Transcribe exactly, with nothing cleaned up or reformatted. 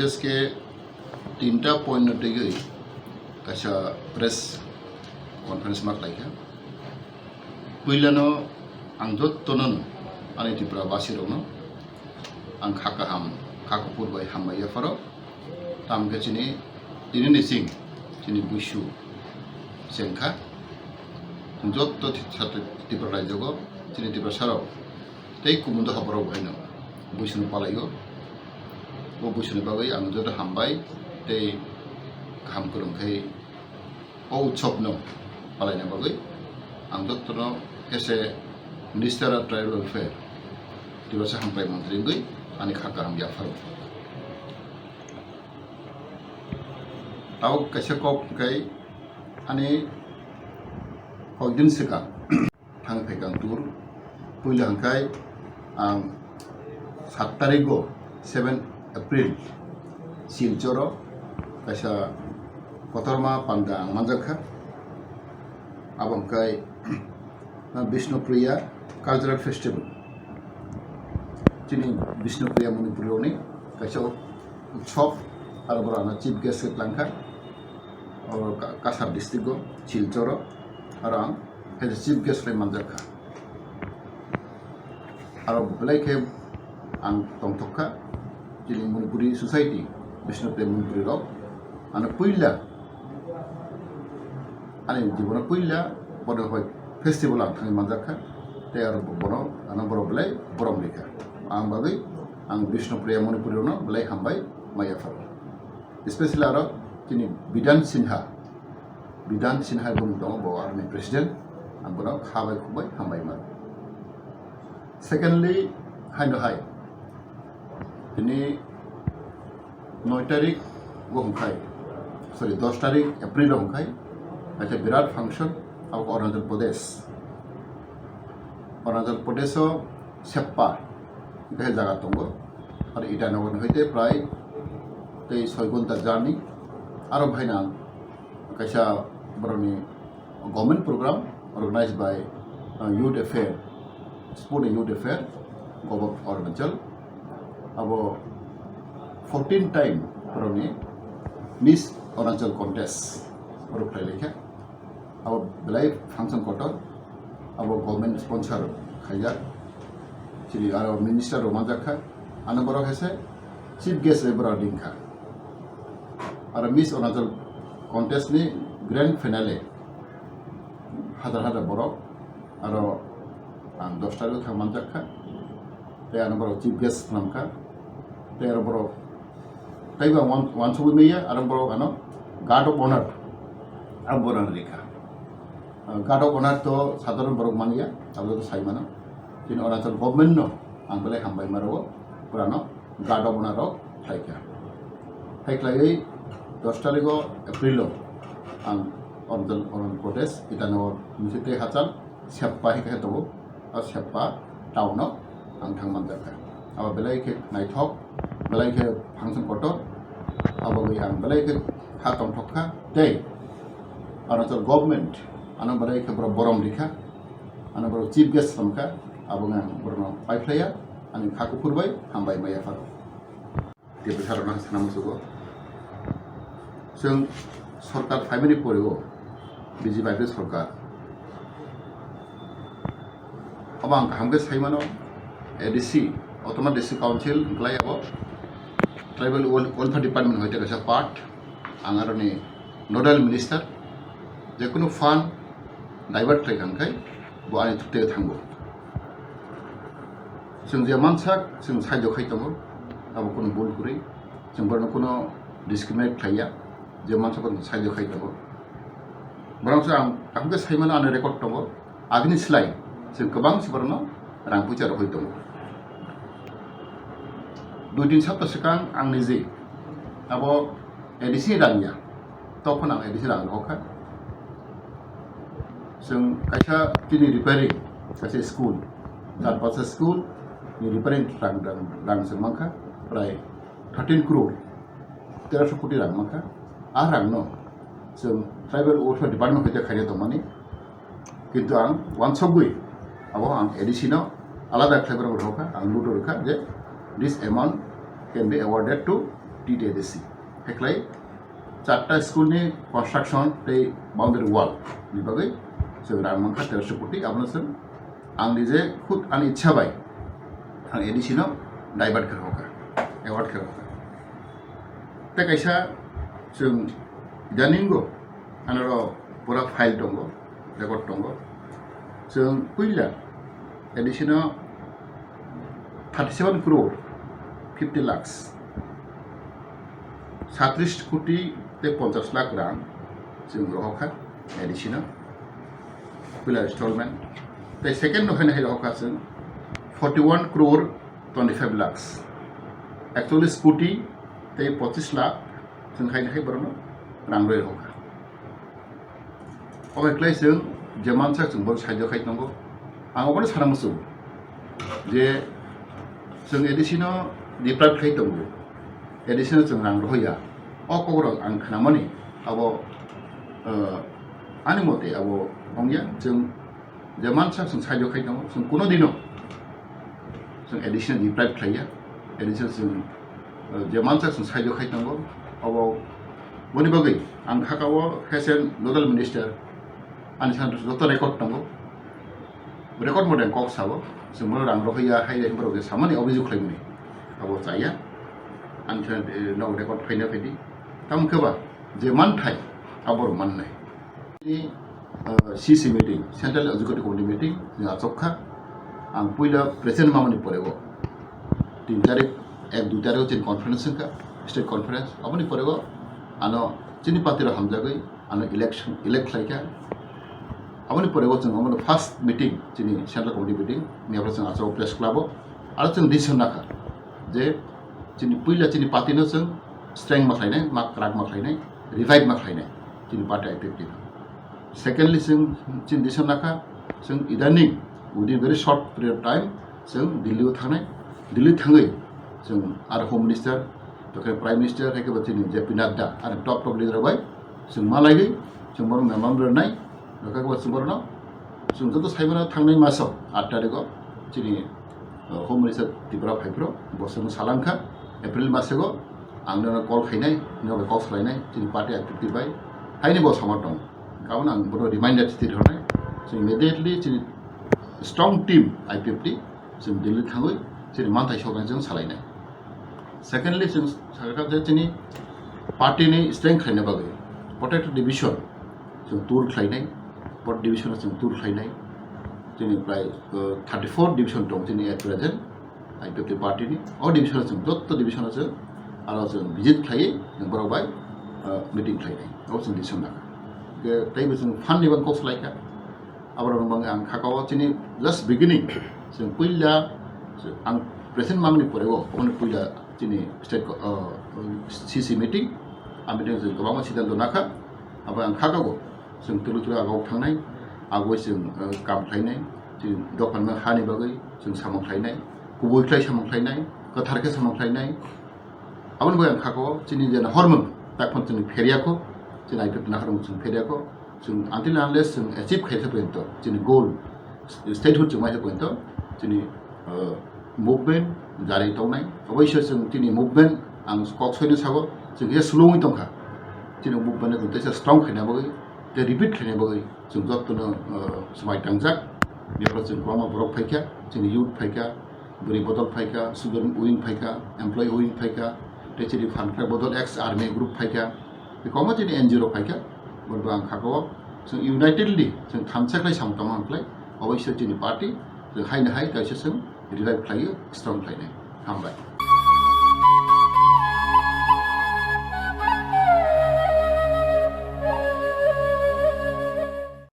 S K tinta point no twiwi kaisa press conference ma khlaikha. Puilano ang jottono ani Tripura basirokno ang kha kaham, kha kuphur bai hambai yapharo. Tamkhe chini tini ni sing chini buisu chengkha. Jotto Tripura rajyogo chini Tiprasarok tei kubundo haborok baino buisuni palaio. O buisuni bagwi ang joto hambai tei kaham kwrwng khe o utsobno palaina bagwi ang jottono as a Minister of Tribal Welfare, Tiprasa Hamkrai Montri wngwi ani kha kaham yapharo. Tabuk kaisa kok hwnkhe ani kokdin swkang thang phaikang tour. Puila hwnkhe ang sat tarigo, seven April, Silchoro kaisa kotorma panda ang manjakha. Abo hwnkhe Bishnupriya Cultural Festival. Chini Bishnupriya Manipuri rokni kaisa utsob, aro borok ano chief guest khe tlangkha. Oro Ka-, Cachar district o, Silchor o, aro ang as a chief guest khlai manjak kha. Aro belai khe ang tongthok kha, chini Manipuri society, Bishnupriya Manipuri rok, ano puila, ani jibono puila bono bai festival ang thangwi manjak kha, tei aro bono, ano borok belai borom rikha. Ang bagwi ang Bishnupriya Manipuri rokno belai hambai ma yapharo. Especially aro chini Bidhan Sinha, Bidhan Sinha bumung tongo, bo aroni president, ang bono kha bai khuk bai hambai mano. Secondly, haino hai, tini noi tarik o hwnkhai, sorry, dos tarik April o hwnkhai, kaisa birat function, abo Arunachal Pradesh. Arunachal Pradesh o Seppa hwnkhai jaga tongo, aro Itanagar ni hoite prai tei soi ghonta journey, aro bhaina kaisa borokni government program organized by, uh, Youth Affair, Sport and Youth Affair, Govt. Arunachal. Abo fourteen time borokni Miss Arunachal contest oro khlai laikha. Abo belai function kotor, abo government sponsor khaijak. Chini aro minister rok manjak kha, ano borok hai se chief guest bai borok ring kha. Aro Miss Arunachal contest ni grand finale hajar hajar borok, aro ang dos tarik o thang manjak kha, tei ano borok chief guest khwnam kha, tei aro borok tei bo wan-, wansugwi maya, aro borok ano guard of honor abo borok rikha. Ah, guard of honor to sadharon borok manya, abo to sai mano. Chini Arunachal government no ang belai hambai ma rwo, purano guard of honor rok khlaikha. Hai khlaiwi dos tarigo April o ang Arunachal, Arunachal Pradesh, Itanagar municipality hachal Seppa hai khe tongo, o Seppa town o ang thang manjak kha. Abo belai khe naithok, belai khe function kotor, abo bai ang belai khe kha tongthok kha tei Arunachal government ano belai khe borok borom rikha, ano borok chief guest kha, abo ang borokno paiphlaiya, ani kha kuphur bai hambai maya pharo. Tei bwsarokno sana muchugo. Chwng sorkar phaimani pore o B J P sorkar. Obo ang kaham khe sai mano, A D C, Autonomous District Council, hwnkhlai abo Tribal Wel-, Welfare Department hoite kaisa part, ang aroni nodal minister, jekunu fund divert khlai kha hwnkhe bo ani thuk tei thango. Chwng je mansak chwng saijo khai tongo, abo kunu bul kwrwi, chwng borokno kunu discriminate khlaiya, je mansak bo saijo khai tongo. Borok se ang kaham khe sai mano, ani record tongo, agini slai chwng kwbang se borokno rang puisa rohoi tongo. Dui tin sapta swkang ang niji abo A D C ni rang ya, tokphano ang A D C rang rohor kha. Chwng kaisa chini repairing, kaisa school, char pasta school ni repairing rang, rang, rang chwng mankha, prai thirteen crore, terosho koti rang mankha. A rangno chwng Tribal Welfare Department hoite khaina tongmani, kintu ang wansokgwi abo ang A D C no alada khlaibrok rokha, ang ludo rokha je this amount can be awarded to T D A D C. Heklai charta school ni construction tei boundary wall ni bagwi chwng rang mankha teroso koti, abono chwng ang nije khud ani ichha bai ang A D C no divert khe rokha, award khe rokha. Tei kaisa chwng idaningo anoro pura file tongo, record tongo. Chwng puila A D C no thirty seven crore fifty lakhs, satris koti tei ponchas lakh rang chwng rohokha A D C no puila installment. Tei second no haino hai rohokha chwng forty one crore twenty five lakhs, ekchollis koti tei pochis lakh chwng haino hai borokno rang rwi rohokha. Obo khlai chwng je mansak chwng bo saijo khai tongo. Ang obono sana muchungo je chwng A D C no deprive khai tongo, A D C no chwng rang rohoya. O kokrok ang khnamani abo, eh, ani mote abo wngya. Chwng je mansak chwng saijo khai tongo, chwng kuno dino chwng A D C no deprive khlaiya, A D C no chwng, eh, je mansak chwng saijo khai tongo. Obo boni bagwi ang khakao H M nodal minister ani sana joto record tongo, record mote ang kok sao, chwng bono rang rohoya hai hai borok je samani obijog khlaimani abo chaya, ani sana, eh, no record phaina phaidi. Tamo khe ba je manthai abo rok mannai. Ni, uh, C C meeting, Central Executive Committee meeting, ni achok kha. Ang puila president mamani pore o tin tarik, ek dui tarik o chini conference wngkha, state conference. Aboni pore o ano chini party rok hamjagwi ano election, elect khlai kha. Aboni pore o chwng omono first meeting, chini Central Committee meeting, ni abo chwng achok press club o. Aro chwng decision nakha je chini puila chini party no chwng strength ma khlainai, ma kwrak ma khlainai, revive ma khlainai chini party I P F T no. Secondly, chwng chini decision nakha, chwng idaning within very short period of time chwng Delhi o thangnai. Delhi thangwi chwng aro Home Minister, tokhe Prime Minister, hai khe bo chini J P Nadda, aro top top leader bai chwng malaigwi chwng bono memorandum rwnai, tokhe bo chwng bono chwng joto saimano thangnai maso aat tarikh o chini, uh, Home Minister Tripura phaiphuru bo chwng salangkha April masego ang nono call khainai, nono kok salainai chini party activity bai, haini bo sama tong. Karon ang bono reminder thwi rwnai. So immediately chini strong team I P F T chwng Delhi thangwi chini manthai soknai chwng salainai. Secondly, chwng sakha je chini party ni strength khlaina bagwi protected division chwng tour khlainai, protected division chwng tour khlainai. Chini prai, uh, thirty four division tong chini at present. I P F T party ni o division o chwng, jotto division o chwng aro chwng visit khlaiwi chwng borok bai, ah, meeting khlainai, abo chwng decision nang kha. Hwnkhe teibo chwng fund ni bang kok salaikha, aborok bang ang khakao chini just beginning, chwng puila ang president mangni pore o, oboni puila chini state ko-, ah, C C meeting, a meeting o chwng kwbangma siddhanto nakha, abo ang khakao. Chwng twrwk twrwk agok thangnai, agoi chwng, uh, kam khlainai, chini dophan ma hani bagwi chwng samung khlainai, kubui khlai samung khlainai, kwthar khe samung khlainai. Aboni bagwi ang khakao chini jena hormung, takphano chwng pheryakho, chini I P F T naharmung chwng pheryakho, chwng until unless chwng achieve khaisa porjonto, chini goal, statehood chwng maisa porjonto, chini, uh, movement jari tongnai. Oboiso chwng chini movement ang kok soino sago, chwng khe slowwi tongkha. Chini movement no chwng teisa strong khaina bagwi, tei repeat khaina bagwi chwng jottono, uh, swmai tangjak. Biyapra chwng kwbangma borok phaikha, chini youth phaikha, bwrwi bodol phaikha, student wing phaikha, employee wing phaikha, tei chini phan khlai bodol ex army group phaikha. Tei kwbangma chini N G O rok phaikha, borok ang khakao chwng unitedly chwng thansa khlai samung tangma khlai, oboiso chini party chwng haino hai kaisa chwng revive khlaiwi strong khlainai. Hambai.